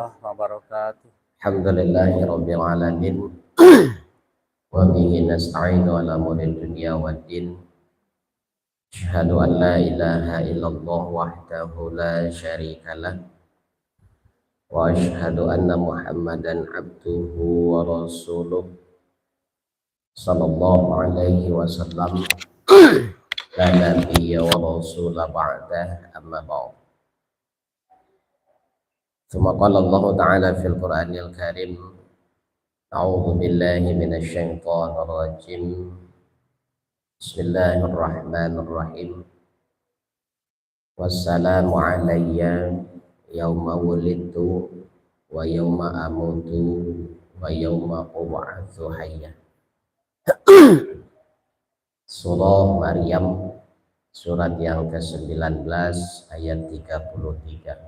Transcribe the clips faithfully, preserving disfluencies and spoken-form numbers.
wabarakatuh. Alhamdulillahirabbil alamin. Wa bihi nasta'inu ala umuri dunya waddin. Asyhadu an la ilaha illallah wahdahu la syarikalah. Wa asyhadu anna Muhammadan abduhu wa rasuluh. Sallallahu alaihi wasallam. La nabiyya wa rasula ba'dah, amma ba'd. Tsumma qala Allahu ta'ala fil Qur'anil Karim, a'udzu billahi minasy syaithanir rajim. Bismillahirrahmanirrahim. Wassalamu alayya yauma wulidtu wa yauma amutu wa yauma ub'atsu hayya. Surah Maryam, surat yang kesembilan belas, ayat tiga puluh tiga.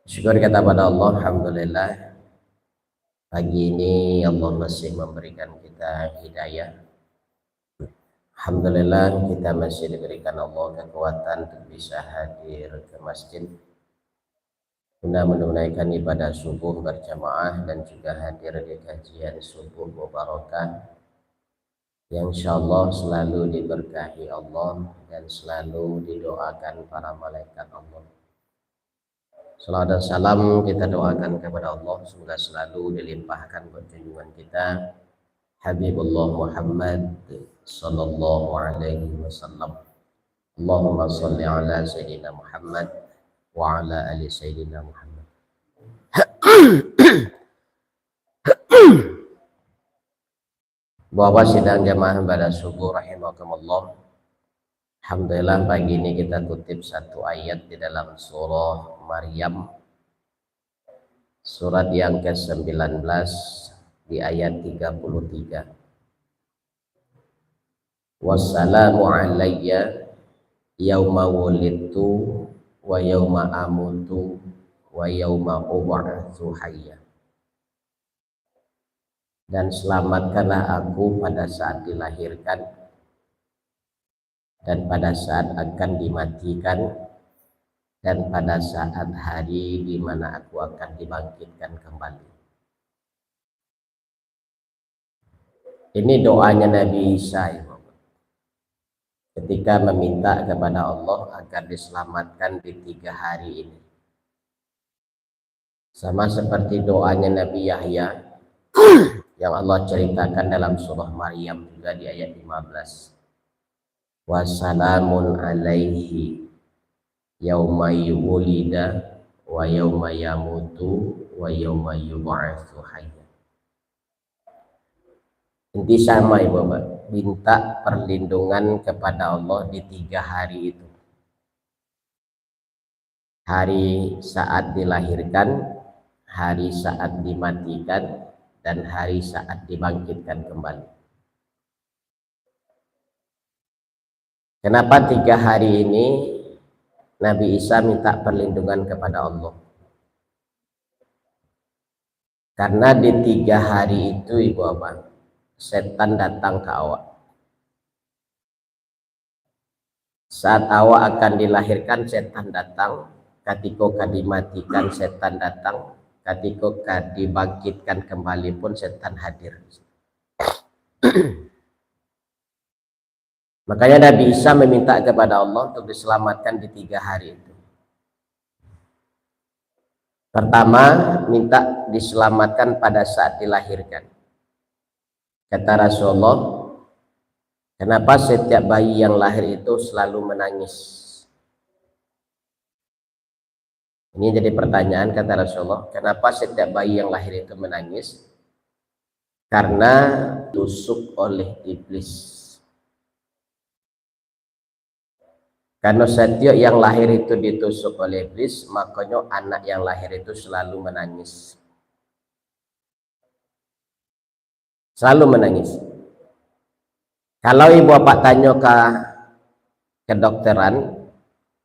Syukur kita pada Allah, alhamdulillah. Pagi ini Allah masih memberikan kita hidayah. Alhamdulillah, kita masih diberikan Allah kekuatan untuk bisa hadir ke masjid guna menunaikan ibadah subuh berjamaah dan juga hadir di kajian subuh mubarakah yang insyaallah selalu diberkahi Allah dan selalu didoakan para malaikat Allah. Salawat dan salam kita doakan kepada Allah, semoga selalu dilimpahkan buat junjungan kita, Habibullah Muhammad sallallahu alaihi wasallam. Allahumma shalli ala Sayyidina Muhammad wa ala ali Sayyidina Muhammad. Bapak sidang jamaah ibadah subuh rahimakumullah. Alhamdulillah, pagi ini kita kutip satu ayat di dalam surah Maryam, surat yang kesembilan belas, di ayat tiga puluh tiga. Wassalamu alayya yauma wulidtu wa yauma amutu wa yauma ub'atsu hayya. Dan selamatkanlah aku pada saat dilahirkan, dan pada saat akan dimatikan, dan pada saat hari di mana aku akan dibangkitkan kembali. Ini doanya Nabi Isa, Ibu. Ketika meminta kepada Allah agar diselamatkan di tiga hari ini. Sama seperti doanya Nabi Yahya yang Allah ceritakan dalam surah Maryam juga di ayat lima belas. Wa salamun alaihi yauma wulida wa yauma yamutu wa yauma yub'atsu hayya. Inti sama, Ibu Bapak, minta perlindungan kepada Allah di tiga hari itu. Hari saat dilahirkan, hari saat dimatikan, dan hari saat dibangkitkan kembali. Kenapa tiga hari ini Nabi Isa minta perlindungan kepada Allah? Karena di tiga hari itu, Ibu Bapak, setan datang ka awak. Saat awak akan dilahirkan, setan datang. Katiko ka dimatikan, setan datang. Katiko ka dibangkitkan kembali pun, setan hadir. Makanya Nabi Isa meminta kepada Allah untuk diselamatkan di tiga hari itu. Pertama, minta diselamatkan pada saat dilahirkan. Kata Rasulullah, "Kenapa setiap bayi yang lahir itu selalu menangis?" Ini jadi pertanyaan, kata Rasulullah, "Kenapa setiap bayi yang lahir itu menangis?" "Karena ditusuk oleh iblis." Karena setiap yang lahir itu ditusuk oleh iblis, makanya anak yang lahir itu selalu menangis. Selalu menangis. Kalau ibu bapak tanyo ka kedokteran,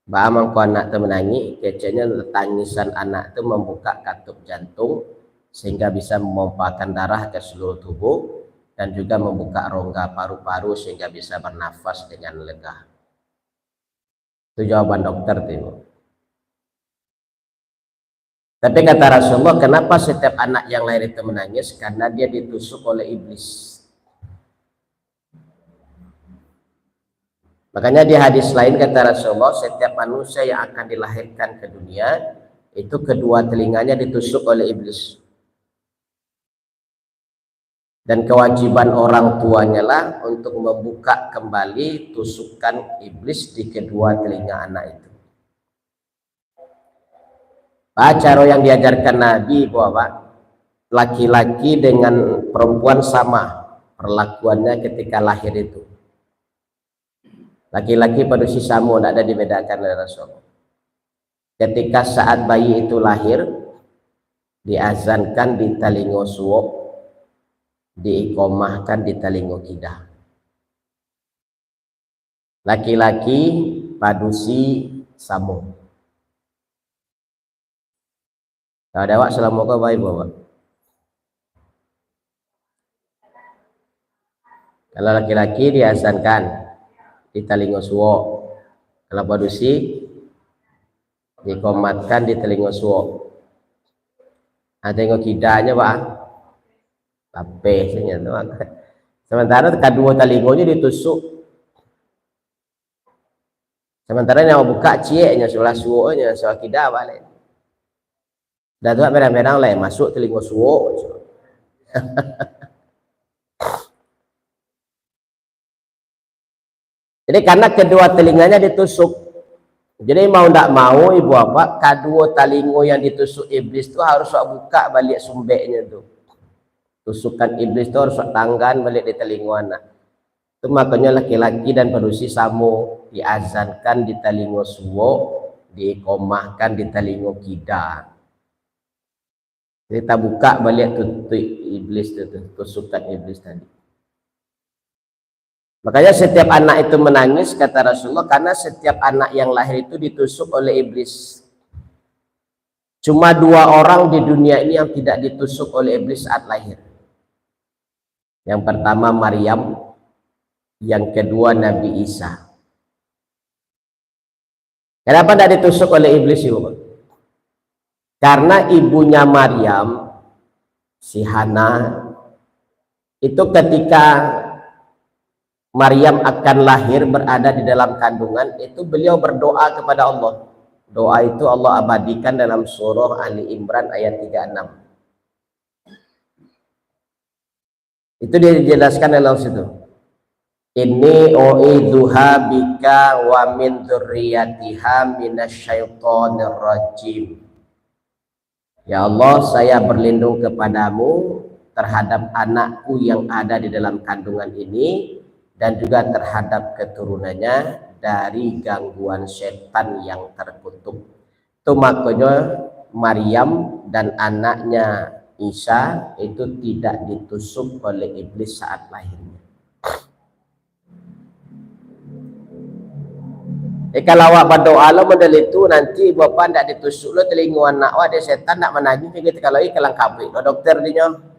"Baa mangko anak tu manangih?" Keceknyo, tangisan anak tu mambuka katup jantung, sehingga bisa memompakan darah ke seluruh tubuh, dan juga membuka rongga paru-paru sehingga bisa bernafas dengan lega. Itu jawaban dokter tu, Ibu. Tapi kata Rasulullah, kenapa setiap anak yang lahir itu menangis? Karena dia ditusuk oleh iblis. Makanya di hadis lain kata Rasulullah, setiap manusia yang akan dilahirkan ke dunia, itu kedua telinganya ditusuk oleh iblis. Dan kewajiban orang tuanya lah untuk membuka kembali tusukan iblis di kedua telinga anak itu. Ah, caro yang diajarkan Nabi, bahwa laki-laki dengan perempuan sama perlakuannya ketika lahir itu. Laki-laki padusi samo, ndak ada dibedakan oleh Rasul. Ketika saat bayi itu lahir, diazankan di talingo suok, diikomahkan di talingo kida. Laki-laki padusi samo. Kalau di awak salamo ko baik, Bapak? Kalau laki-laki diazankan di talingo suok, kalau padusi dikomatkan di talingo suok. Nah, talingo kidanyo, Pak, lapeh sajo tu. Sementara kaduo talingonyo ditusuk. Sementara nyo buka cieknyo, sabalah suoknyo, sabalah kida baliak. Dah tu merang-merang lai, masuk talingo suok. Jadi, karena kedua telinganya ditusuk, jadi mau ndak mau, ibu bapak, kaduo talingo yang ditusuk iblis tu harus awak buka baliak sumbeknyo tu. Tusukan iblis tu harus awak tanggaan baliak di talingo anak. Tu makonyo laki-laki dan padusi samo, diazankan di talingo suok, diikomahkan di talingo kida. Jadi, tabuka baliak tutuik iblis tu, tu, tusukan iblis tadi. Makanya setiap anak itu menangis, kata Rasulullah, karena setiap anak yang lahir itu ditusuk oleh iblis. Cuma dua orang di dunia ini yang tidak ditusuk oleh iblis saat lahir. Yang pertama Maryam, yang kedua Nabi Isa. Kenapa tidak ditusuk oleh iblis, ibu? Karena ibunya Maryam, si Hana, itu ketika Maryam akan lahir, berada di dalam kandungan, itu beliau berdoa kepada Allah. Doa itu Allah abadikan dalam surah Ali Imran ayat tiga enam. Itu dia jelaskan dalam situ. "Inni u'idzuha bika wa min dzurriyyatiha minasyaitonir rajim." Ya Allah, saya berlindung kepadamu terhadap anakku yang ada di dalam kandungan ini dan juga terhadap keturunannya dari gangguan setan yang terkutuk. Tu makonyo Maryam dan anaknya Isa itu tidak ditusuk oleh iblis saat lahirnya. Eh, kalau awak badoa lo model itu, nanti ibu bapak ndak ditusuk lo talingo anak awak dek setan, ndak manangih, kalau ih kalang kabik lo dokter dinyo.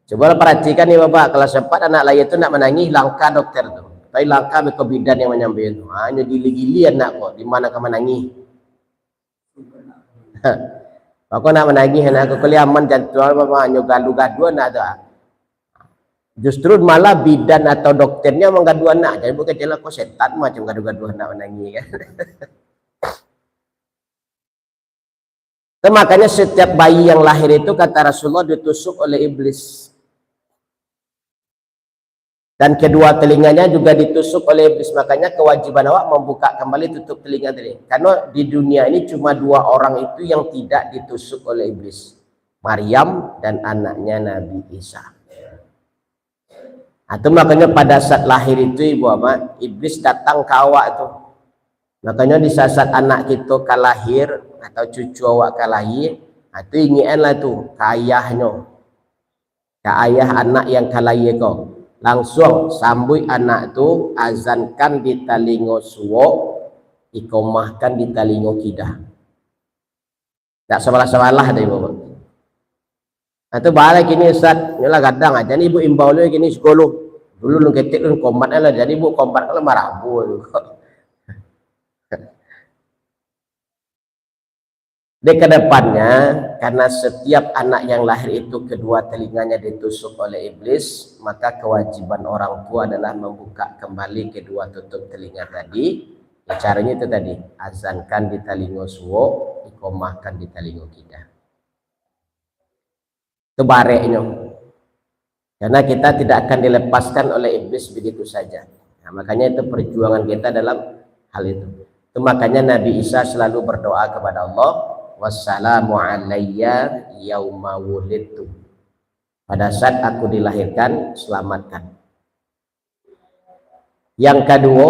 Cubolah paratikan ni, Bapak, kalau sempat anak lahir tu nak manangih, langkah dokter tu. Tapi langkah beko bidan yang manyampai tu. Ha, nyo gili-gili anak ko, di ma ka manangih. Bako nak manangih anak ko, kuliah aman jantuang, Bapak, nyo gaduah-gaduah anak tu. Justru malah bidan atau dokternya manggaduah anak. Jadi bukan jalan ko setan macam gaduah-gaduah anak manangih kan. Dan makanya setiap bayi yang lahir itu, kata Rasulullah, ditusuk oleh iblis. Dan kedua telinganya juga ditusuk oleh iblis. Makanya kewajiban awak membuka kembali tutup telinga tadi. Karena di dunia ini cuma dua orang itu yang tidak ditusuk oleh iblis. Maryam dan anaknya Nabi Isa. Nah, tu makanya pada saat lahir itu, ibu bapak, iblis datang ka awak tu. Makanya di saat anak kito ka lahir atau cucu awak ka lahir, nah, tu ingekanlah tu ka ayahnyo, ka ayah anak yang ka lahir ko. Langsuang sambuik anak tu, azankan di talingo suok, ikomahkan di talingo kida. Tak sabalah-sabalah dek ibu. Nah, tu baa lai kini, Ustaz, nyolah gadang aja ni ibu imbau lu kini siko lu. Dulu lu ketek lu komat lah, jadi ibu komat kalau marabu lu. Di kedepannya, karena setiap anak yang lahir itu kedua telinganya ditusuk oleh iblis, maka kewajiban orang tua adalah membuka kembali kedua tutup telinga tadi. Ya, caranya itu tadi, azankan di talingo suok, ikomahkan di talingo kida. Itu bareknyo. Karena kita tidak akan dilepaskan oleh iblis begitu saja. Nah, makanya itu perjuangan kita dalam hal itu. Itu makanya Nabi Isa selalu berdoa kepada Allah, "Wassalamu alayya yauma wulidtu." Pada saat aku dilahirkan, selamatkan. Yang kedua,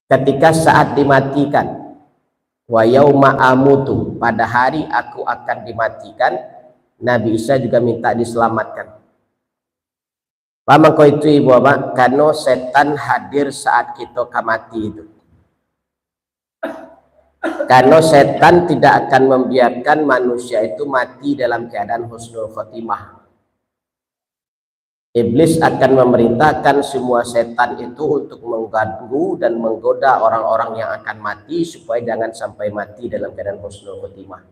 ketika saat dimatikan, "Wa yauma amutu," pada hari aku akan dimatikan, Nabi Isa juga minta diselamatkan. Paham angkau itu, Ibu Bapak? Karena setan hadir saat kita ka mati itu. Karena setan tidak akan membiarkan manusia itu mati dalam keadaan husnul khotimah. Iblis akan memerintahkan semua setan itu untuk mengganggu dan menggoda orang-orang yang akan mati supaya jangan sampai mati dalam keadaan husnul khotimah.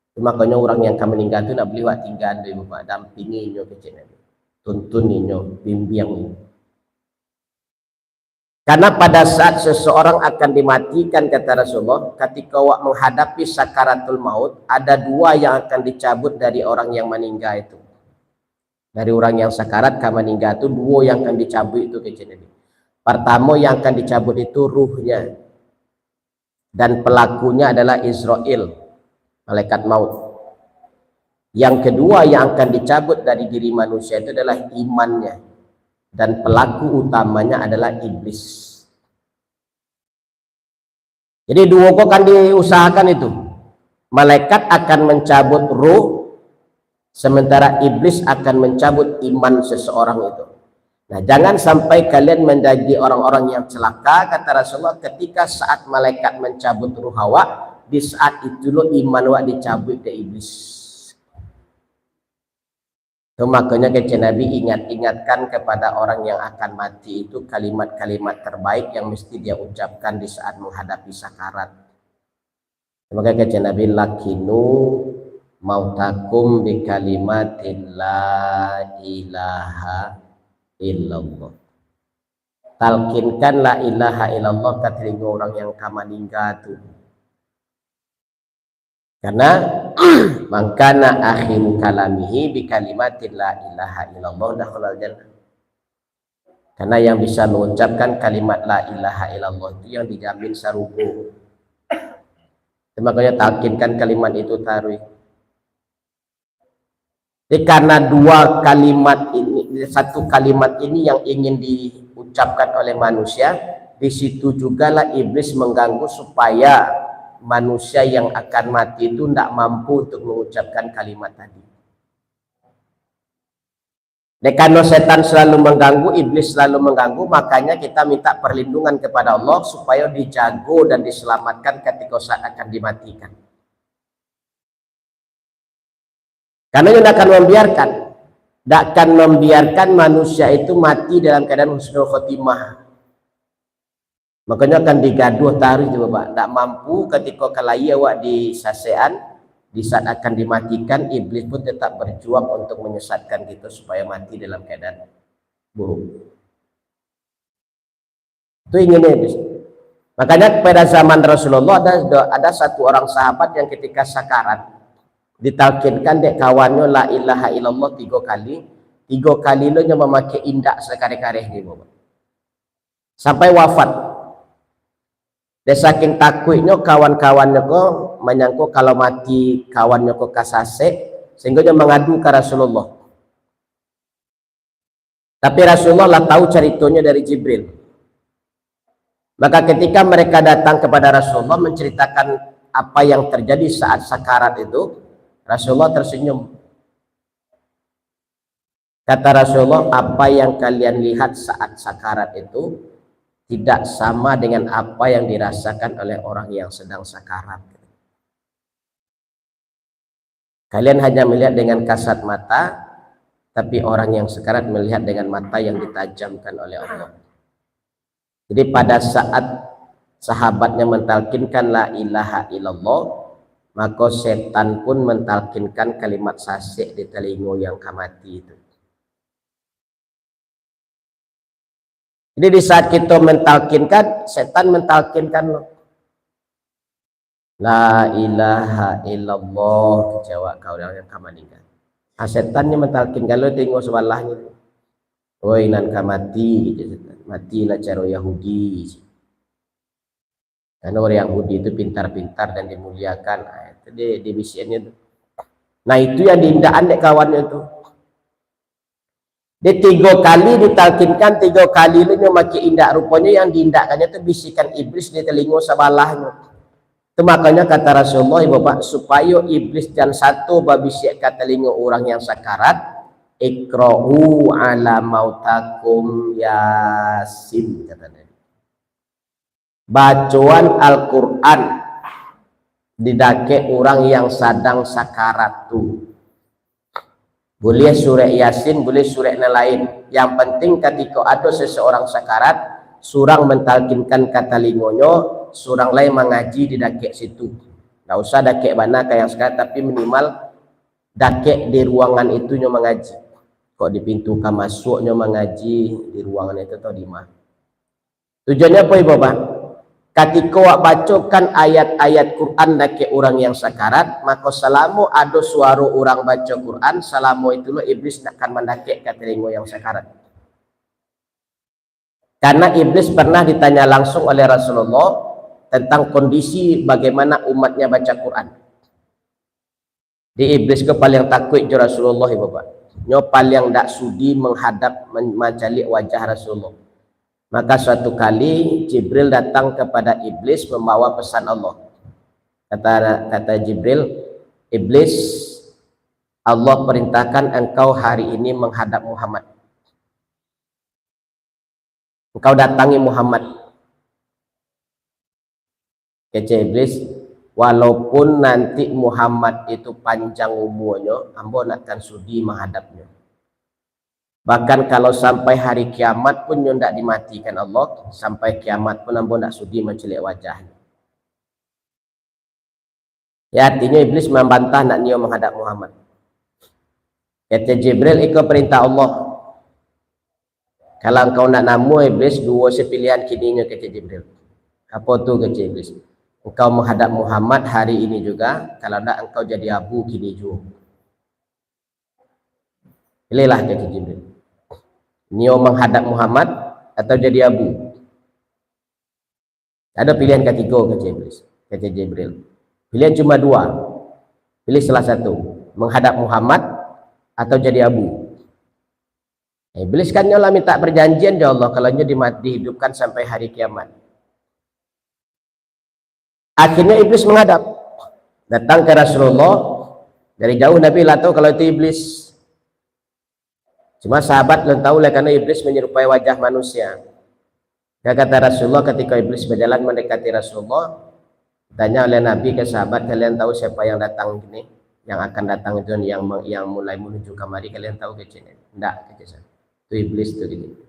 Itu makanya orang yang ka maningga tu ndak buliah awak tinggaan tu, Ibu Bapak. Dampingi inyo kecek Nabi. Tuntun inyo, bimbiang inyo. Karena pada saat seseorang akan dimatikan, kata Rasulullah, ketika awak menghadapi sakaratul maut, ada dua yang akan dicabut dari orang yang maningga itu. Dari orang yang sakarat ka maningga tu, duo yang akan dicabut itu, kecek Nabi. Pertama yang akan dicabut itu ruhnya. Dan pelakunya adalah Izrail, malaikat maut. Yang kedua yang akan dicabut dari diri manusia itu adalah imannya. Dan pelaku utamanya adalah iblis. Jadi, duo ko kan diusahakan itu. Malaikat akan mencabut ruh, sementara iblis akan mencabut iman seseorang itu. Nah, jangan sampai kalian menjadi orang-orang yang celaka, kata Rasulullah, ketika saat malaikat mencabut ruh awak, di saat itu lo iman awak dicabut dek iblis. Itu makanya kecek Nabi, ingat-ingatkan kepada orang yang akan mati itu kalimat-kalimat terbaik yang mesti dia ucapkan di saat menghadapi sakarat. Maka kecek Nabi, "Lakinu mautakum bi kalimatin la ilaha illallah." Talkinkan la ilaha illallah ka talingo orang yang ka maningga tu. Karena, "Man kana akhiru kalamihi bi kalimatin la ilaha illallah dakhalal jannah." Karena yang bisa mengucapkan kalimat la ilaha illallah itu yang dijamin sarugo. Itu makanya talkinkan kalimat itu taruih. Jadi, karena dua kalimat ini, satu kalimat ini yang ingin diucapkan oleh manusia, di situ jugalah iblis mengganggu supaya manusia yang akan mati itu ndak mampu untuk mengucapkan kalimat tadi. Dek karena setan selalu mengganggu, iblis selalu mengganggu, makanya kita minta perlindungan kepada Allah supaya dijago dan diselamatkan ketika saat akan dimatikan. Karena dia tidak akan membiarkan, tidak akan membiarkan manusia itu mati dalam keadaan husnul khotimah. Makanya akan digaduh taruih tu, Bapak. Ndak mampu ketika ka layie awak disasekan, di saat akan dimatikan, iblis pun tetap berjuang untuk menyesatkan kita supaya mati dalam keadaan buruk. Itu inginnya iblis. Makanya pada zaman Rasulullah ada, ada satu orang sahabat yang ketika sakarat, ditalkinkan dek kawannya la ilaha illallah tiga kali, tiga kali lo nyo mamakai indak sakareh-kareh ni, Bapak. Sampai wafat. Dek saking takuiknyo kawan-kawannyo ko manyangko kalau mati kawannyo ko ka sasek, sehingga nyo mangadu ka Rasulullah. Tapi Rasulullah lah tahu caritonyo dari Jibril. Maka ketika mereka datang kepada Rasulullah menceritakan apa yang terjadi saat sakarat itu, Rasulullah tersenyum. Kata Rasulullah, "Apa yang kalian lihat saat sakarat itu tidak sama dengan apa yang dirasakan oleh orang yang sedang sakarat." Kalian hanya melihat dengan kasat mata, tapi orang yang sakarat melihat dengan mata yang ditajamkan oleh Allah. Jadi pada saat sahabatnya mentalkinkan la ilaha illallah, maka setan pun mentalkinkan kalimat sasek di talingo yang ka mati itu. Jadi di saat kita mentalkinkan, setan mentalkinkan lo. La ilaha illallah, kecewak kau yang ka maninggal. Ah, setan ni mentalkinkan lo, tengok sebalahnyo. Oi, nan ka mati, kecek setan. Matilah caro Yahudi. Karena orang Yahudi itu pintar-pintar dan dimuliakan. Ah, itu di, di bisiannya tu. Nah, itu yang diindakan dek kawannya tu. Dia tiga kali ditalkinkan, tiga kali lu nyo makin indak. Ruponyo yang diindakkannyo tu bisikan iblis di telingo sabalahnyo. Tu makonyo kata Rasulullah, Ibu Bapak, supayo iblis jan sato babisiak ka telingo urang yang sakarat, "Iqra'u ala mautakum Yasin," kata Nabi. Bacoan Al-Quran di dakek urang yang sadang sakarat tu. Buliah surek Yasin, buliah surek nan lain. Yang penting, katiko ado seseorang sakarat, surang mentalkinkan ka talingonyo, surang lai mangaji di dakek situ. Ndak usah dakek bana ka yang sakarat, tapi minimal dakek di ruangan itu nyo mangaji. Kok di pintu ka masuak nyo mangaji, di ruangan itu tau di ma. Tujuannyo apo, Ibu Bapak? Katiko awak bacokan ayat-ayat Quran dakek urang yang sakarat, mako salamo ado suaro urang baco Quran, salamo itu lo iblis ndak akan mandakek ka talingo yang sakarat. Karena iblis pernah ditanya langsung oleh Rasulullah tentang kondisi bagaimana umatnya baca Quran. Di iblis ko paliang takuik jo Rasulullah, Ibu Bapak. Nyo paliang dak sudi menghadap, men-, mancaliak wajah Rasulullah. Maka suatu kali Jibril datang kepada iblis membawa pesan Allah. Kata, kata Jibril, "Iblis, Allah perintahkan engkau hari ini menghadap Muhammad. Engkau datangi Muhammad." Kecek iblis, "Walaupun nanti Muhammad itu panjang umuanyo, ambo ndak akan sudi menghadapnyo. Bahkan kalau sampai hari kiamat pun nyo ndak dimatikan Allah, sampai kiamat pun ambo ndak sudi mancaliak wajahnyo." Ya, artinyo iblis mambantah nak nio menghadap Muhammad. Kata Jibril, "Iko perintah Allah. Kalau engkau nak namuah iblis, duo se pilihan kininyo," kata Jibril. "Apo tu?" kata iblis. "Engkau menghadap Muhammad hari ini juga, kalau ndak engkau jadi abu kini juo. Pilihlah," kata Jibril. "Nio menghadap Muhammad atau jadi abu?" "Ado pilihan katigo," kata iblis, kata Jibril. "Pilihan cuma dua. Pilih salah satu, menghadap Muhammad atau jadi abu." Iblis kan nyo lah minta perjanjian jo Allah, kalau nyo dima-, dihidupkan sampai hari kiamat. Akhirnya iblis menghadap. Datang ke Rasulullah, dari jauh Nabi lah tahu kalau itu iblis. Cuma sahabat belum tahu lah, karena iblis menyerupai wajah manusia. Ya, kata Rasulullah, ketika iblis berjalan mendekati Rasulullah, tanya oleh Nabi ke sahabat, "Kalian tahu siapa yang datang ini? Yang akan datang itu, yang me-, yang mulai menuju kamari, kalian tahu?" kecek. "Ndak," kecek saya. "Itu iblis tu," gitu.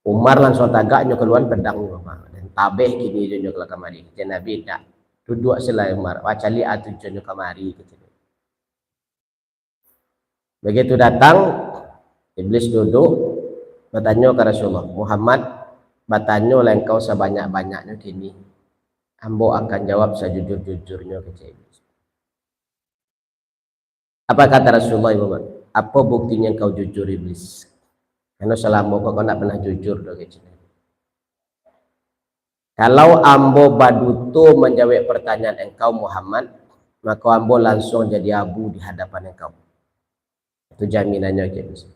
Umar langsung tagak, nyo kaluan pedang nyo, Bang. Dan tabeh kini jo nyo kaluar kamari. Kecek Nabi, "Ndak. Duduak sila, Umar. Wah, caliak atu jo nyo kamari," kecek. Begitu datang, iblis duduk, batanyo ka Rasulullah, "Muhammad, batanyolah engkau sabanyak-banyaknyo kini. Ambo akan jawab sajujur-jujurnyo," kecek iblis. Apa kata Rasulullah, Ibu Bapak? "Apa buktinya engkau jujur, iblis? Karena selama ko kau ndak pernah jujur doh," kecek. "Kalau ambo baduto manjawab pertanyaan engkau, Muhammad, maka ambo langsung jadi abu di hadapan engkau. Itu jaminannya," kecek.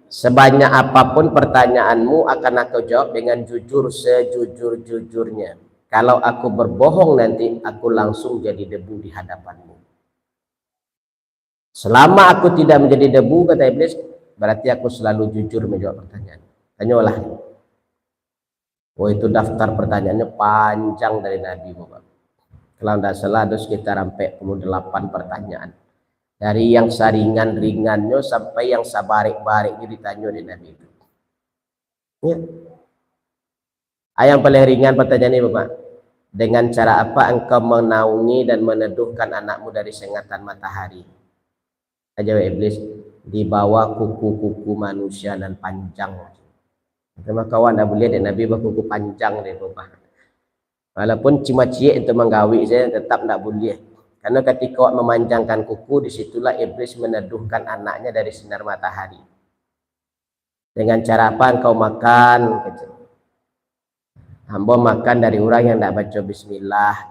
"Sebanyak apapun pertanyaanmu akan aku jawab dengan jujur sejujur-jujurnya. Kalau aku berbohong nanti, aku langsung jadi debu di hadapanmu. Selama aku tidak menjadi debu," kata iblis, "berarti aku selalu jujur menjawab pertanyaan. Tanyolah." Oh, itu daftar pertanyaannya panjang dari Nabi, Bapak. Kalau ndak salah, ada sekitar ampek puluh delapan pertanyaan. Dari yang saringan-ringannyo sampai yang sabarek-bareknyo ditanyo dek Nabi itu. Ya. Yang paling ringan pertanyaan ni, Bapak. Dengan cara apa engkau menaungi dan meneduhkan anakmu dari sengatan matahari? Jawab iblis, "Di bawah kuku-kuku manusia nan panjang." Mako awak ndak buliah dek Nabi bakuku panjang dek, Bapak. Walaupun cuma ciek itu manggawik sajo, tetap ndak buliah. Karena ketika awak memanjangkan kuku, di situlah iblis meneduhkan anaknya dari sinar matahari. "Dengan cara apa engkau makan?" kecek. "Ambo makan dari urang yang ndak baco bismillah.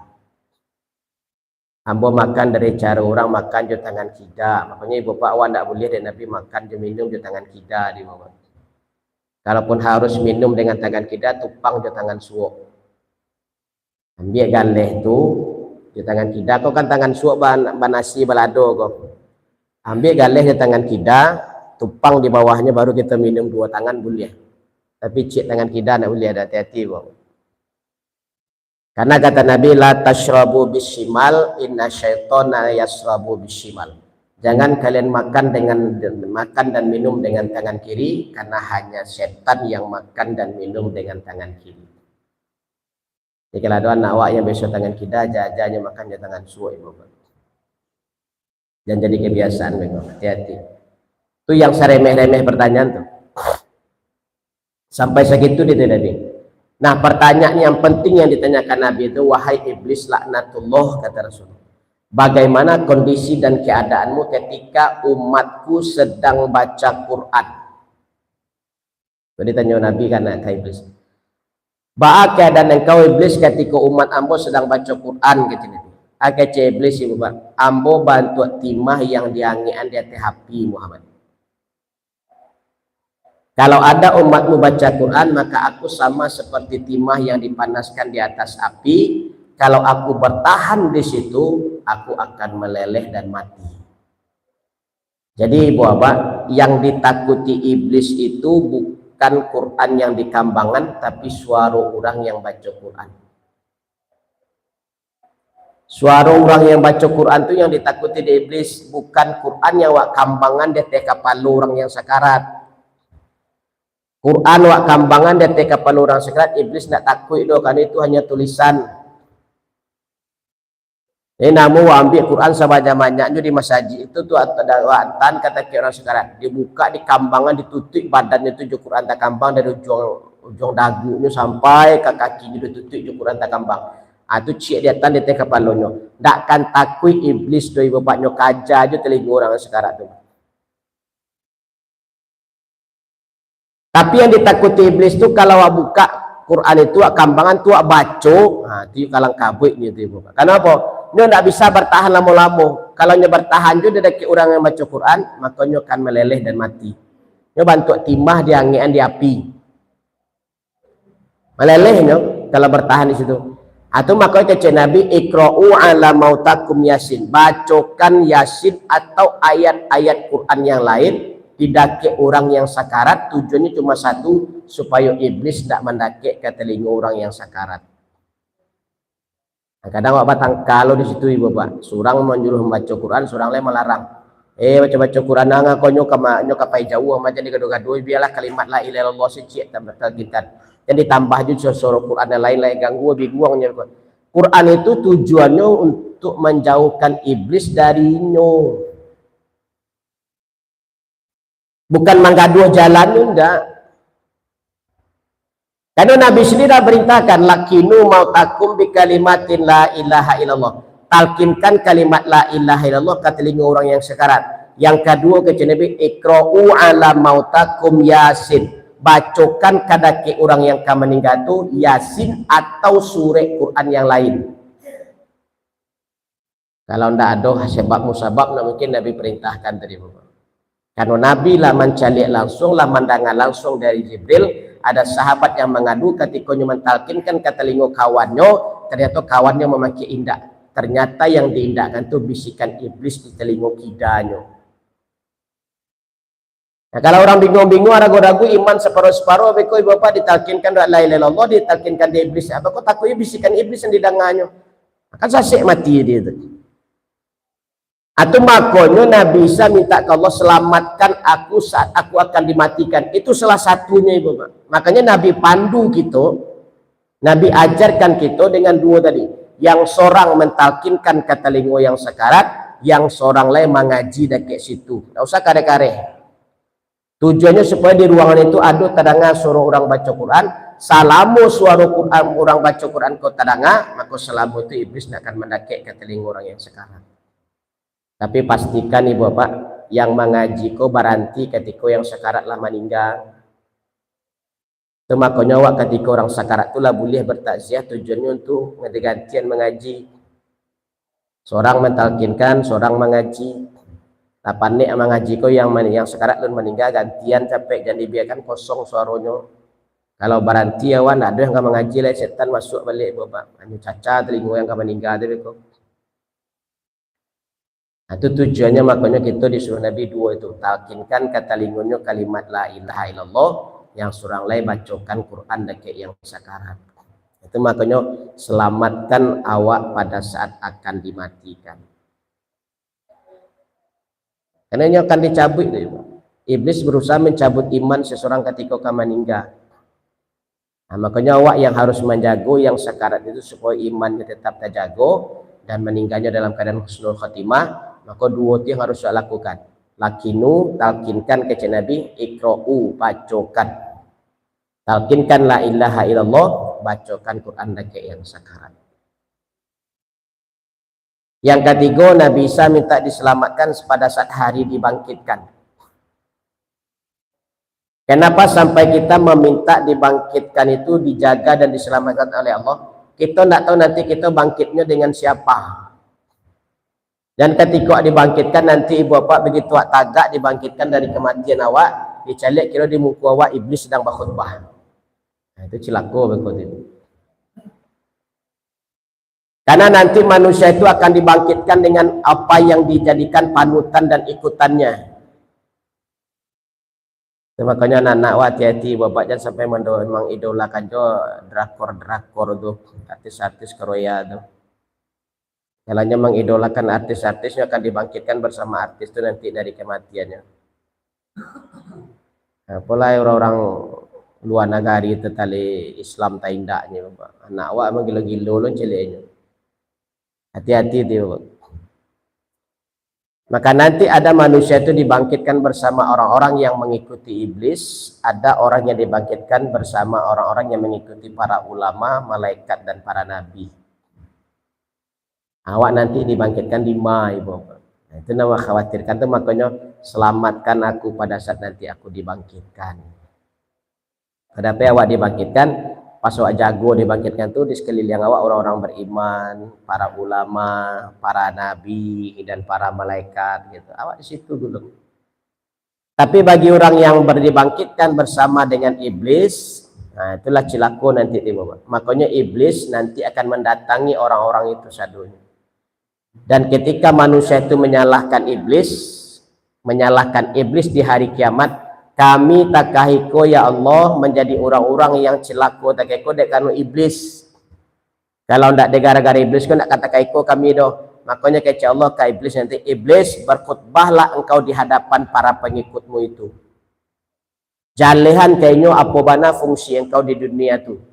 Ambo makan dari caro urang makan jo tangan kida." Makonyo ibu bapak awak ndak buliah dek Nabi makan jo minum jo tangan kida di bawah. Kalaupun harus minum dengan tangan kida, tupang jo tangan suok. Ambiak galeh tu jo tangan kida, ko kan tangan suok ban-, banasi balado ko. Ambiak galeh jo tangan kida, tupang di bawahnyo, baru kito minum duo tangan buliah. Tapi ciek tangan kida ndak buliah, hati-hati, Bang. Karena kata Nabi, "La tasyrabu bisyimal, inna syaitona yasyrabu bisyimal." Jangan kalian makan dengan, makan dan minum dengan tangan kiri, karena hanya setan yang makan dan minum dengan tangan kiri. Jadi kalau ado anak awak yang biaso tangan kida, aja-aja nyo makan jo tangan suok, ibu. Jan jadi kebiasaan beko. Hati-hati. Tu yang saremeh-remeh pertanyaan tu. Sampai sagitu di Nabi. Nah, pertanyaan yang penting yang ditanyakan Nabi itu, "Wahai iblis laknatullah," kata Rasul, "bagaimana kondisi dan keadaanmu ketika umatku sedang baca Quran?" Jadi tanyo Nabi kan ka iblis, "Baa keadaan engkau, iblis, katiko umat ambo sadang baco Quran?" kecek Nabi. Ah, kecek iblis, "Ibu, Pak, ambo bantuak timah yang diangek-an di ateh api, Muhammad. Kalau ada umatmu baca Quran, maka aku sama seperti timah yang dipanaskan di atas api. Kalau aku bertahan di situ, aku akan meleleh dan mati." Jadi, ibu abah, yang ditakuti iblis itu bukan Quran yang dikambangan, tapi suaro urang yang baco Quran. Suaro urang yang baco Quran tu yang ditakuti di iblis, bukan Quran yang wak kambangan di ateh kapalo urang yang sakarat. Quran wak kambangan di ateh kapalo urang sakarat, iblis ndak takuik doh, karena itu hanya tulisan. Eh, namo wak ambiak Quran sabanyak-banyaknyo di masajik itu tu, atau da-, wak antaan ka ateh urang sakarat. Dibuka, dikambangan, ditutuik badannyo tu jo Quran takambang dari ujuang, ujuang dagunyo sampai ka kakinyo ditutuik jo Quran takambang. Ah, tu ciek di ateh di ateh kapalonyo. Ndak kan takuik iblis doh, ibu bapaknyo kaja jo talingo urang sakarat tu. Tapi yang ditakuti iblis tu, kalau awak buka Quran itu, awak kambangan tu, awak baco, ha, tu kalang kabuik nyo tu, ibu. Kenapa? Nyo ndak bisa bertahan lamo-lamo. Kalau nyo bertahan jo di dakek urang yang baco Quran, maka nyo akan meleleh dan mati. Nyo bantuak timah diangek-an di api. Maleleh nyo kalau bertahan di situ. Atau maka kecek Nabi, "Iqra'u ala mautakum Yasin." Bacokan Yasin atau ayat-ayat Quran yang lain di dakek urang yang sakarat, tujuannyo cuma satu, supayo iblis ndak mandakek ka talingo urang yang sakarat. Kadang awak batangka lo di situ, ibu bapak. Surang manyuruah mambaco Quran, surang lai malarang. Eh, baco-baco Quran, nah, ngakonyo ka ma-, nyo ka pai jauah, macam digaduah-gaduah, bialah kalimat la ilaha illallah sacik tam-, tagitan. Jan ditambah jo suaro Quran nan lain, lai ganggu, binguang nyo. Quran itu tujuannyo untuk manjauhkan iblis darinyo. Bukan manggaduah jalan tu, ndak. Karena Nabi sendiri dah perintahkan, "Lakinu mautakum bi kalimatin la ilaha illallah." Talkinkan kalimat la ilaha illallah ka talingo urang yang sakarat. Yang kaduo, kecek Nabi, "Iqra'u ala mautakum Yasin." Bacokan ka dakek urang yang ka maningga tu Yasin atau surek Quran yang lain. Kalau ndak ado sebab musabab, ndak mungkin Nabi perintahkan tadi, Bapak. Karena Nabi lah mancaliak langsung, lah mandanga langsung dari Jibril, ada sahabat yang mangadu katiko nyo mantalkinkan ka talingo kawannyo, ternyata kawannyo mamakai indak. Ternyata yang diindakkan tu bisikan iblis di talingo kidanyo. Nah, kalau urang binguang-binguang, ragu-ragu, iman saparo-saparo, beko ibu bapak ditalkinkan doa la ilaha illallah, ditalkinkan di iblis, apa ko takuik bisikan iblis yang didanganyo. Kan sasek mati dia tu. Atau makonyo Nabi Isa minta ke Allah, "Selamatkan aku saat aku akan dimatikan." Itu salah satunya, ibu bapak. Makanya Nabi pandu kito, Nabi ajarkan kito dengan duo tadi. Yang sorang mantalkinkan ka talingo yang sakarat, yang sorang lai mangaji dakek situ. Ndak usah kareh-kareh. Tujuannyo supayo di ruangan itu ado tadanga suaro urang baco Quran. Salamo suaro Quran, urang baco Quran ko tadanga, mako salamo tu iblis ndak akan mandakek ka talingo urang yang sakarat. Tapi pastikan ibu bapak, yang mangaji ko baranti katiko yang sakarat lah maningga. Tu makonyo awak katiko urang sakarat tu lah buliah bertakziah, tujuannyo untuk ganti-gantian mangaji. Sorang mantalkinkan, sorang mangaji. Lah panek mangaji ko yang man-, yang sakarat alun maningga, gantian capek, jan dibiakan kosong suaronyo. Kalau baranti awan, ado yang ka mangaji lai, setan masuak baliak ibu bapak. Hanyo caca talingo yang ka maningga tu beko. Nah, tu tujuannyo, makonyo kito disuruah Nabi duo itu, talkinkan ka talingonyo kalimat la ilaha illallah, yang surang lai bacokan Quran dakek yang sakarat. Itu makonyo selamatkan awak pada saat akan dimatikan. Karena inyo akan dicabuik tu, iblis berusaha mencabut iman seseorang katiko ka maningga. Nah, makonyo awak yang harus manjago yang sakarat itu supayo imannyo tetap tajago dan maningganyo dalam keadaan husnul khotimah, mako duo tu yang harus awak lakukan. Lakinu, talkinkan kecek Nabi, iqra'u, bacokan. Talkinkan la ilaha illallah, bacokan Quran dakek yang sakarat. Yang katigo, Nabi Isa minta diselamatkan pada saat hari dibangkitkan. Kenapa sampai kita meminta dibangkitkan itu dijaga dan diselamatkan oleh Allah? Kita ndak tahu nanti kita bangkitnya dengan siapa. Dan ketika dibangkitkan nanti ibu bapak begitu awak tagak dibangkitkan dari kematian awak, dicaliak kiro di muka awak iblis sedang berkhutbah. Nah, itu cilako berikut itu. Karena nanti manusia itu akan dibangkitkan dengan apa yang dijadikan panutan dan ikutannya. Itu makanya anak-anak wak hati-hati, bapak jangan sampai mando-, mengidolakan jo drakor-drakor tu, artis-artis Korea tu. Kalau nyo mengidolakan artis-artis, nyo akan dibangkitkan bersama artis tu nanti dari kematiannya. Apolah orang-orang luar nagari tu tali Islam ta indaknyo, anak awak memang gilo-gilo lo celiaknyo. Hati-hati tu. Maka nanti ada manusia itu dibangkitkan bersama orang-orang yang mengikuti iblis, ada orang yang dibangkitkan bersama orang-orang yang mengikuti para ulama, malaikat, dan para nabi. Awak nanti dibangkitkan di ma, ibu bapak. Nah, itu nan awak khawatirkan tu, makonyo, "Selamatkan aku pada saat nanti aku dibangkitkan." Tadapi awak dibangkitkan, pas awak jago dibangkitkan tu, di sekeliling awak orang-orang beriman, para ulama, para nabi, dan para malaikat, gitu. Awak di situ dulu. Tapi bagi orang yang ber-, dibangkitkan bersama dengan iblis, nah, itulah cilako nanti tibo. Makonyo iblis nanti akan mendatangi orang-orang itu sadonyo. Dan ketika manusia itu menyalahkan iblis, menyalahkan iblis di hari kiamat, "Kami takah iko, ya Allah, menjadi urang-urang yang cilako takah iko dek karano iblis. Kalau ndak dek gara-gara iblis ko, ndak ka takah iko kami doh." Makonyo kecek Allah ka iblis nanti, "Iblis, berkhutbahlah engkau di hadapan para pengikutmu itu. Jalehan ka inyo apo bana fungsi engkau di dunia tu."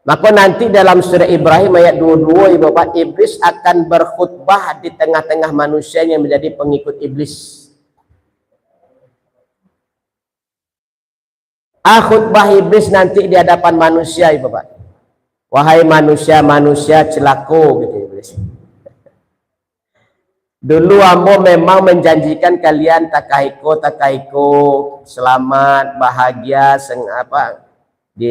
Mako nanti dalam surah Ibrahim ayat duo duo, ibu bapak, iblis akan berkhutbah di tengah-tengah manusia yang menjadi pengikut iblis. Ah, khutbah iblis nanti di hadapan manusia, ibu bapak. "Wahai manusia-manusia cilako," gitu iblis. "Dulu ambo memang menjanjikan kalian takah iko, takah iko, selamat, bahagia, seng-, apa, di,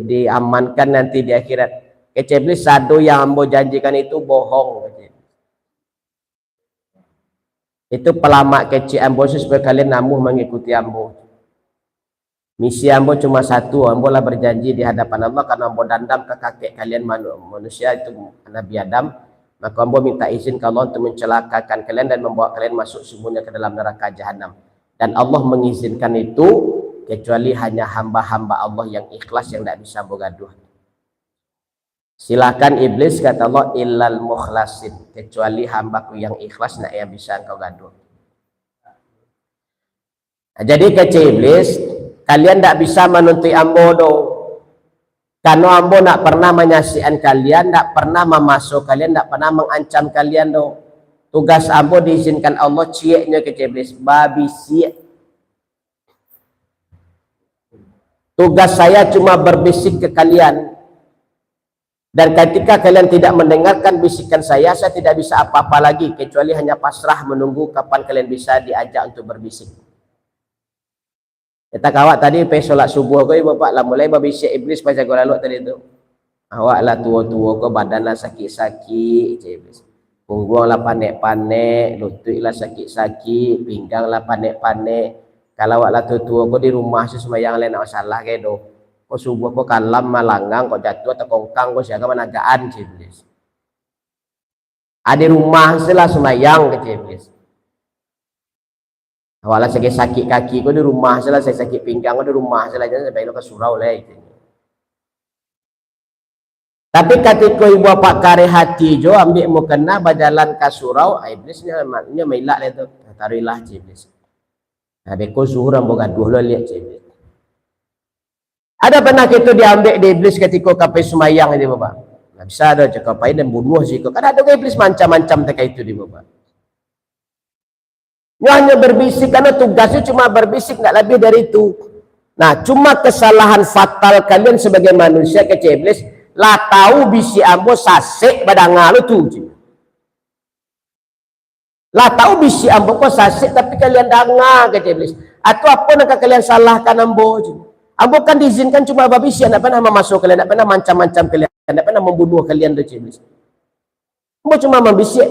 diamankan nanti di akhirat." Kecek iblis, "Sado yang ambo janjikan itu bohong," kecek. "Itu palamak kecek ambo, supaya kalian namuah mengikuti ambo. Misi ambo cuma satu, ambo lah berjanji di hadapan Allah, karena ambo dandam ka kakek kalian manu-, manusia itu Nabi Adam, maka ambo minta izin ka Allah untuk mencelakakan kalian dan membawa kalian masuk semuanya ke dalam neraka Jahanam. Dan Allah mengizinkan itu, kecuali hanya hamba-hamba Allah yang ikhlas yang tidak bisa ambo gaduh." "Silakan iblis," kata Allah, "illal mukhlasin, kecuali hambaku yang ikhlas nak yang bisa engkau gaduh." Nah, jadi kecek iblis, "Kalian ndak bisa manuntuik ambo doh. Karano ambo ndak pernah manyasikkan kalian, ndak pernah mamaso kalian, ndak pernah mangancam kalian doh. Tugas ambo diizinkan Allah cieknyo kecek Iblis, babisiak. Tugas saya cuma berbisik ke kalian. Dan ketika kalian tidak mendengarkan bisikan saya, saya tidak bisa apa-apa lagi, kecuali hanya pasrah menunggu kapan kalian bisa diajak untuk berbisik. Kita kawak tadi pai solat subuh ko, Ibu Bapak, lah mulai babisiak Iblis pai jago lalok tadi tu. Awak lah tuo-tuo ko, badan lah sakik-sakik, cek Iblis. Pungguang lah panek-panek, lutuik lah sakik-sakik, pinggang lah panek-panek. Kalau awak lah tuo-tuo ko di rumah se sumbayang lai, ndak masalah kek doh. Ko subuh ko kalam malangang, ko jatuah takongkang, ko sia ka managaan, cek Iblis. Ah, di rumah se lah sumbayang, kecek Iblis. Awak lah sakik-sakik kaki ko di rumah se lah, sakik pinggang ko di rumah se lah, jan sampai lo ka surau lai. Tapi katiko Ibu Bapak kareh hati jo, ambek mukena bajalan ka surau, ah, Iblis nyo, nyo mailak lai tu. Taruihlah, cek Iblis. Nah, beko zuhur ambo gaduah lo liak, cek Iblis. Ada pernah kito diambek di Iblis katiko ka pai sumbayang, Ibu Bapak? Ndak bisa doh, cako pai dan bunuah siko. Kan ado ka Iblis mancam-mancam takah itu, Ibu Bapak. Nyo hanyo berbisik, karano tugasnyo cuma berbisik, ndak labiah dari itu. Nah, cuma kesalahan fatal kalian sebagai manusia, kecek Iblis, lah tahu bisik ambo sasek badanga lo tu, cek. Lah tahu bisik ambo ko sasek, tapi kalian danga, kecek Iblis. Atau apo nan ka kalian salahkan ambo, cek. Ambo kan diizinkan cuma babisik, ndak pernah mamaso kalian, ndak pernah mancam-mancam kalian, ndak pernah mambunuah kalian tu, cek Iblis. Ambo cuma mambisik.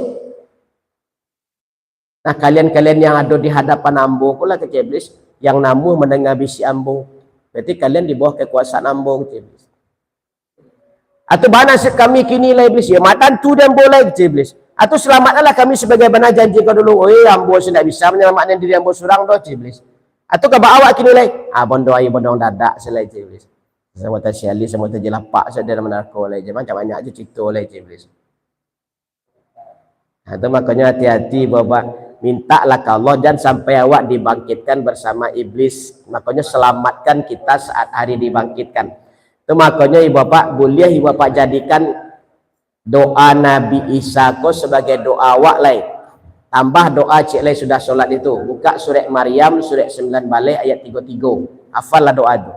Nah, kalian-kalian yang ado di hadapan ambo ko lah, kecek Iblis, yang namuah mandanga bisik ambo. Berarti kalian di bawah kekuasaan ambo, kecek Iblis. Atau baa nasib kami kini lai, Iblis? Yo, mak tantu di ambo lai, kecek Iblis. Atau salamatkanlah kami sabagaimana janji kau dulu. Oi, ambo se ndak bisa manyalamatkan diri ambo surang doh, kecek Iblis. Atau ka baa awak kini lai? Ah, bondong aia, bondong dadak se lai, kecek Iblis. Samo tasiali, samo tajilapak se dalam narako lai, jan banyak-banyak se carito lai, kecek Iblis. Nah, itu makonyo hati-hati, Bapak. Mintaklah ka Allah, jan sampai awak dibangkitkan bersama Iblis. Makonyo selamatkan kita saat hari dibangkitkan. Itu makonyo, Ibu Bapak, buliah Ibu Bapak jadikan doa Nabi Isa ko sabagai doa awak lai. Tambah doa ciek lai sudah solat itu. Buka surek Maryam, surek sambilan baleh, ayat tigo tigo. Hafallah doa tu.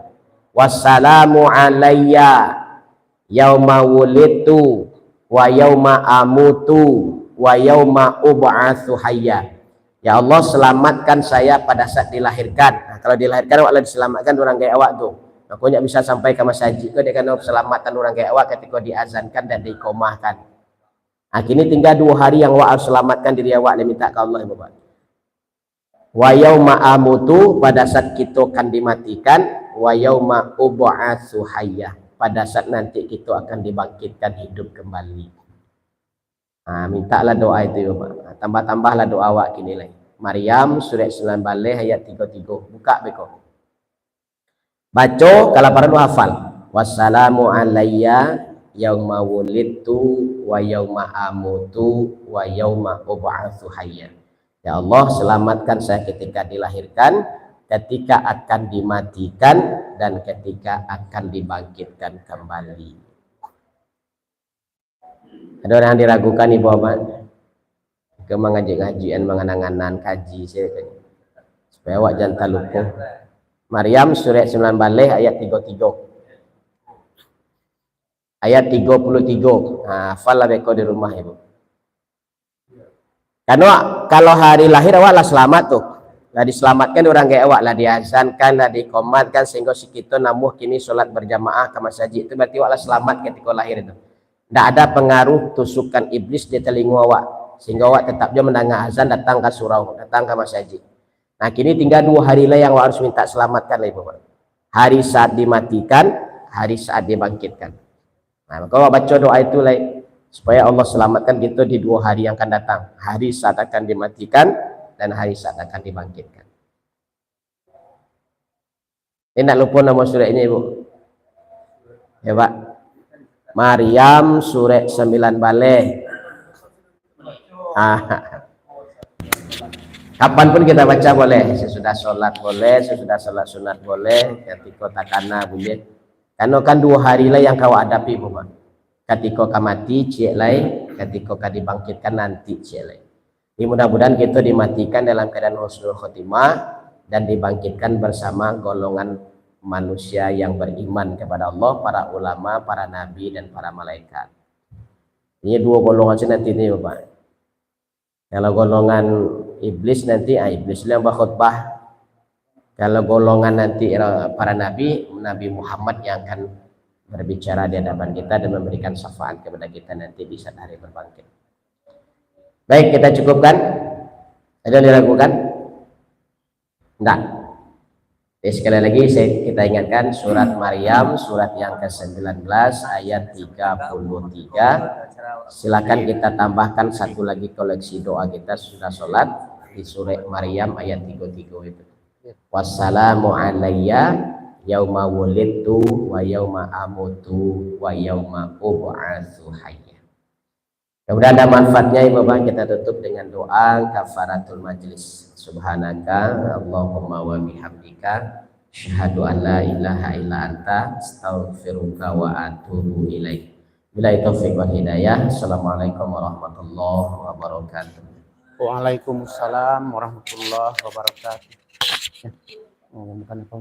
"Wassalamu alayya yauma wulidtu, wa yauma amutu, wa yauma ub'atsu hayya." Ya Allah, selamatkan saya pada saat dilahirkan. Nah, kalau dilahirkan, awak lah diselamatkan urang gaek awak tu. Mako, ndak bisa sampai ka masajik ko, dek karano keselamatan urang gaek awak katiko diazankan dan diikomahkan. Nah, kini tinggal duo hari yang awak harus selamatkan diri awak, lai mintak ka Allah, Bapak. "Wa yauma amutu," pada saat kito akan dimatikan, "wa yauma ub'atsu hayya," pada saat nanti kito akan dibangkitkan hidup kembali. Ha, mintaklah doa itu, Bapak. Ha, tambah-tambahlah doa awak kini lai. Maryam, surek sambilan baleh, ayat tigo tigo. Buka beko. Baco, kalau paralu hafal. "Wassalamu alayya yauma wulidtu, wa yauma amutu, wa yauma ub'atsu hayya." Ya Allah, selamatkan saya ketika dilahirkan, ketika akan dimatikan, dan ketika akan dibangkitkan kembali. Ado urang diragukan, Ibu Bapak? Ka mangajik-ngajikan, manganang-anang kaji sajo, supaya awak jan talupo. Maryam, surek sambilan baleh, ayat tigo tigo. Ayat tigo puluh tigo. Ha, hafallah beko di rumah, Ibu. Karano kalau hari lahir awak lah selamat tu. Lah diselamatkan urang gaek awak, lah diazankan, lah diikomahkan, sehingga si kito namuah kini solat berjamaah ka masajik tu, berarti awak lah selamat katiko lahir tu. Ndak ada pengaruh tusukan iblis di talingo awak, sehingga awak tetap juo mandanga azan, datang ka surau, datang ka masajik. Nah, kini tinggal duo hari lai yang awak harus minta selamatkan lai, Bapak. Hari saat dimatikan, hari saat dibangkitkan. Nah, maka awak baco doa itu lai, supaya Allah selamatkan kito di duo hari yang akan datang, hari saat akan dimatikan dan hari saat akan dibangkitkan. Indak lupo namo sureknyo, Ibu? Ya, Pak. Maryam, surek sambilan baleh. Ah. Kapan pun kita baca boleh, sesudah sholat boleh, sesudah sholat sunat boleh, ketika takana boleh. Karano kan duo hari lah yang ka awak adapi, Bapak. Katiko ka mati, ciek lai, katiko ka dibangkitkan, nanti ciek lai. Jadi, mudah-mudahan kito dimatikan dalam keadaan husnul khotimah dan dibangkitkan bersama golongan manusia yang beriman kepada Allah, para ulama, para nabi, dan para malaikat. Ini duo golongan sajo nanti ni, Bapak. Kalau golongan iblis nanti, ah, iblis yang bakhutbah. Kalau golongan nanti, eh, para nabi, Nabi Muhammad yang akan berbicara di hadapan kita dan memberikan syafaat kepada kita nanti di saat hari berbangkit. Baik, kita cukupkan. Ada yang diragukan? Ndak. Jadi, sekali lagi, saya, kita ingatkan surat Maryam, surat yang kesembilan belas, ayat tiga puluh tiga. Silakan kita tambahkan satu lagi koleksi doa kita sudah sholat di surat Maryam ayat tiga tiga itu. Wassalamu alayya yauma wulidtu wa yauma amutu wa yauma ub'atsu hayya. Mudah-mudahan ada manfaatnya, Ibu Bapak. Kita tutup dengan doa kafaratul majlis. Subhanaka Allahumma wa bihamdika, asyhadu an la ilaha illa anta, astaghfiruka wa atubu ilaik. Billahi taufiq wal hidayah. Assalamualaikum warahmatullahi wabarakatuh. Waalaikumsalam warahmatullahi wabarakatuh. Ya. Oh, bukan apa?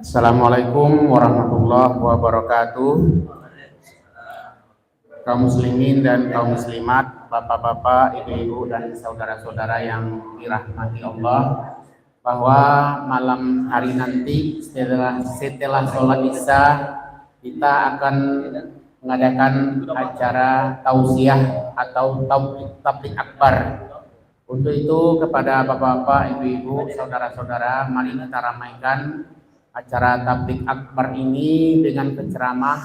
Assalamualaikum warahmatullahi wabarakatuh. Kaum muslimin dan kaum muslimat, bapak-bapak, ibu-ibu, dan saudara-saudara yang dirahmati Allah, bahwa malam hari nanti setelah, setelah sholat Isya, kita akan mengadakan acara tausiah atau tab-, tabligh akbar. Untuk itu, kepada bapak-bapak, ibu-ibu, saudara-saudara, mari kita ramaikan acara tabligh akbar ini dengan penceramah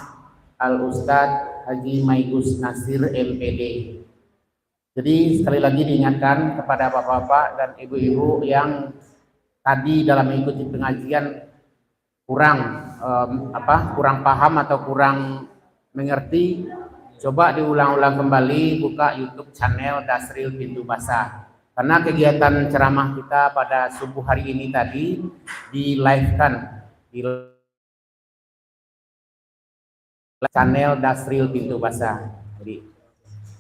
Al Ustadz Haji Maigus Nasir, M P D. Jadi, sekali lagi diingatkan kepada bapak-bapak dan ibu-ibu yang tadi dalam mengikuti pengajian kurang, em, apa, kurang paham atau kurang mengerti, coba diulang-ulang kembali, buka YouTube channel Dasril Pintu Basah. Karena kegiatan ceramah kita pada subuh hari ini tadi di-live-kan di channel Dasril Pintu Basah. Jadi,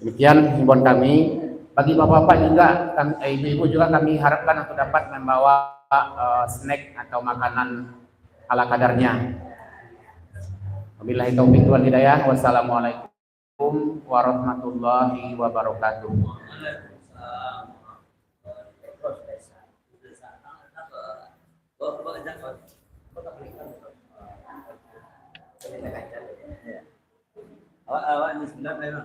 demikian himbauan kami. Bagi bapak-bapak juga, kam-, eh, ibu-ibu juga kami harapkan untuk dapat membawa, eh, snack atau makanan ala kadarnya. Wabillahi taufiq wal hidayah. Wassalamualaikum warahmatullahi wabarakatuh. Awak, awak ni sebenarnya.